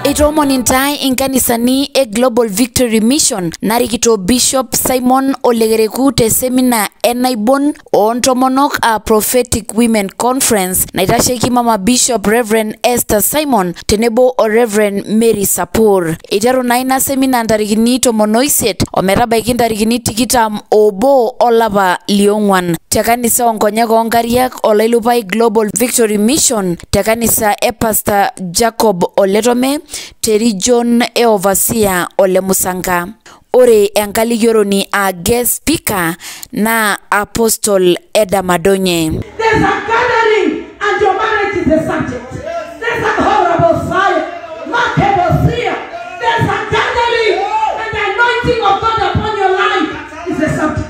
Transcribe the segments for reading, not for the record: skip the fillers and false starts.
Eitoomoni intae inkanisani e Global Victory Mission narikito Bishop Simon Olekereku te semina enaibon oontomonok a Prophetic Women Conference naitasheki Mama Bishop Reverend Esther Simon tenebo o Reverend Mary Sapur. Eiteru naa ina semina ntarikini 18 ometabaiki ntarikini 21 olapa liong'wan te kanisa oonkonyek oonkariak Olailupai Global Victory Mission te kanisa e Pastor Jacob Oletome te region e Overseer Ole Musanka. Ore enkalikioroni a guest speaker naa Apostle Eda Madonye. There's a gathering and your marriage is the subject. There's a horrible fire. There's a gathering and the anointing of God upon your life is the subject.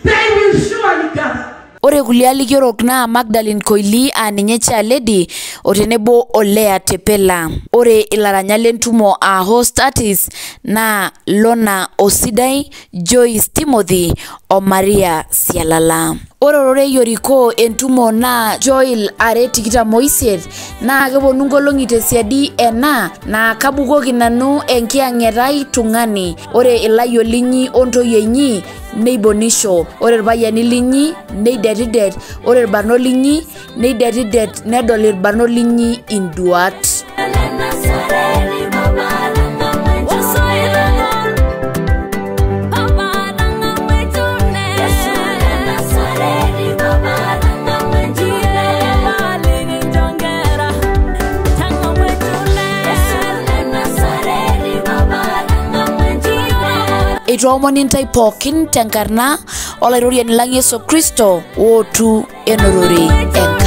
They will surely gather. Ore kulie alikiorok naa Magdalene Koili aa ninye chairlady o tenebo Olea Tepela. Ore ilaranyak lentumo aa host artist naa Lona Osidai, Joyce Timothy o Maria Sialala. Ore ororei orikoo entumo naa Joel 2:28 naa keponu nkolong'i tesiadi ena naa kabukoki nanu enkiyang'etai tung'ani. Ore ilayiok linyi ontoyie inyi neibonisho, ore irpayiani linyi neidetidet, ore irbarnot linyi neidetidet nedol irbarnot linyi induat. Eitoomoni intae pookin tenkarna olaitoriani lang Yesu Kristo ootu enorore Enkai.